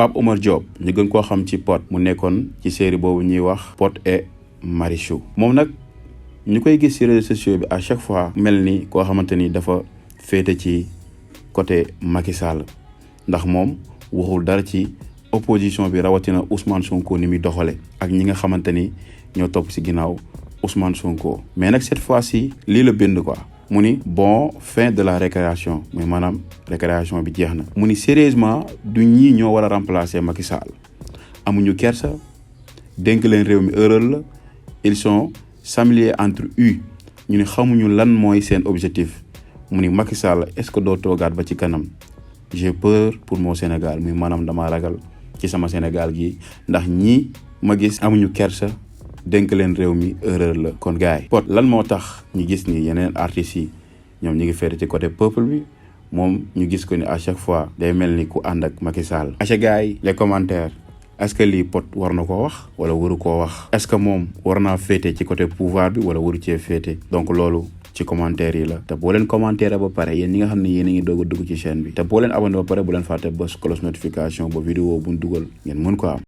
Pape Omar Diop ñu gën koo xam ci Pod mu nekkoon ci série boobu ñuy wax Pod et Marichou moom nag ñu koy gis ci réseaux sociaux bi à chaque fois mel ni koo xamante ni dafa féete ci côté Macky Sall ndax moom waxul dara ci opposition bi rawatina Ousmane Sonko ni muy doxale ak ñi nga xamante ni ñoo topp ci ginnaaw Ousmane Sonko mais nag cette fois-ci lii la bind quoi mu ni bon fin de la récréation mais maanaam récréation bi jeex na mu ni sérieusement du ñii ñoo war a remplacer Macky Sall amuñu kersa dénk leen réew mi erreur la ils sont familiers entre eux ñu ni xamuñu lan mooy seen objectif mu ni Macky Sall est-ce que doo toogaat ba ci kanam j'ai peur pour mon Sénégal muy maanaam dama ragal ci sama Sénégal gi ndax ñi ma gis amuñu kersa dénk leen réew mi erreur la kon gars yi Pod lan moo tax ñu gis ni yeneen artistes yi ñoom ñu ngi féete ci côté peuple bi moom ñu gis ko ni à chaque fois day mel ni ku ànd ak Macky Sall aca gars yi les commentaires est-ce que lii Pod war na koo wax wala waru koo wax est-ce que moom war naa féete ci côté pouvoir bi wala waru cee féete donc loolu ci commentaire yi la te boo leen commentaire ba pare yéen ñi nga xam ne yéen a ngi doog a dugg ci chaîne bi te boo leen abonné ba pare bu leen fàtte bës cloche notification ba vidéo buñ dugal ngeen mën ko am